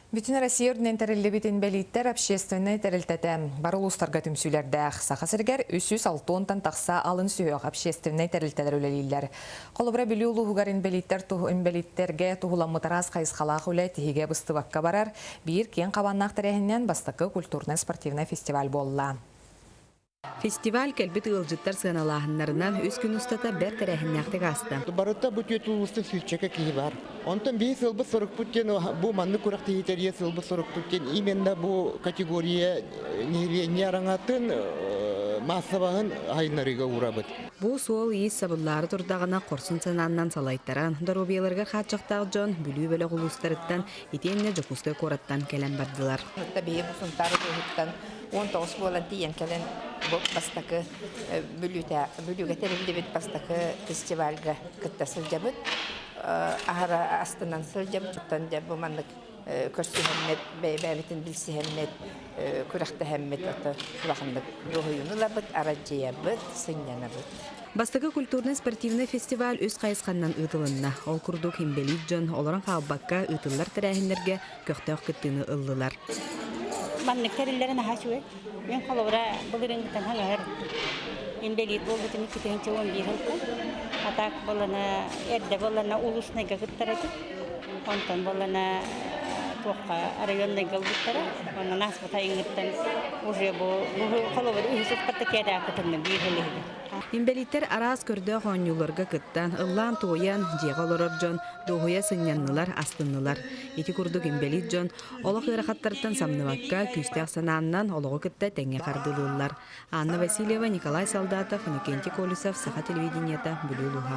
Бүтүн Россия үрдүнэн тэриллибит инбэлииттэр общественнай тэрилтэтэ бары улуустарга түмсүүлэрдээх. Саха сиригэр 360-тан тахса алын сүһүөх общественнай тэрилтэлэр үлэлииллэр. Холобура, Бүлүү улууһугар инбэлииттэр инбэлииттэргэ туһуламмыт араас хайысхалаах үлэ тиһигэ быстыбакка барар. Биир киэҥ хабааннаах тэрээһининэн бастакы культурнай-спортивнай фестиваль буолла. Фестиваль кэлбит ыалдьыттар сыаналааһыннарынан үс күн устата бэрт тэрээһиннээхтик ааста. Барыта бу түөрт улууста сүүсчэкэ киһи бар. Онтон биһи сылбыт сорукпут диэн бу маннык күрэхтэһиитэрийэ сылбыт сорукпут диэн именно бу категория нэһилиэнньэ араҥатын маассабаһын айыннарыыга уурабыт. Бу суол-иис сабыллаары турдаҕына хорсун санааннан салайтаран, доруобуйаларыгар хааччахтаах дьон Бүлүү бөлөх улуустарыттан итиэннэ Дьокуускай куораттан кэлэн бардылар. Биһи бу Сунтаар улууһуттан 19 буолан тиийэн кэлэн бу бастакы Бүлүүтэ Бүлүүгэ тэриллибит бастакы фестивальга кытта сылдьабыт. Аһара астынан сылдьабыт. Оттон дьэ бу маннык көрсүһэммит, бэйэ-бэйэбитин билсиһэммит, күрэхтэһэммит ото улаханнык дуоһуйууну ылабыт, арадьыйабыт, сынньанабыт. Бастакы культурнай-спортивнай фестиваль үс хайысханнан ыытылынна. Ол курдук инбэлиит дьон олорон хаалбакка ыытыллар тэрээһиннэргэ көхтөөх кыттыыны ыллылар. Маннык тэриллэрэ наһаа үчүгэй. Мин холобура былырыыҥҥыттан хаҥаһар инбэлиит буолбутум 2011 сылтан. А так буолана эрдэ буолана улуснайга кыттар этим. Онтон буолана туохха районнайга ылбыттара. Онон ааспыт айыҥҥыттан уже бу холобур үһүс спартакиадаҕа кытынным биир сыл иһигэр. Инбэлииттэр араас көрдөөх оонньууларга кыттан, ыллаан-туойан, дьиэҕэ олорор дьон дуоһуйа сынньаннылар, астыннылар. Ити курдук инбэлиит дьон олох ыарахаттарыттан самныбакка, күүстээх санааннан олоҕу кытта тэҥҥэ хардыылыыллар. Анна Васильева, Николай Солдатов, Иннокентий Колесов, Саха телевидениета, Бүлүү улууһа.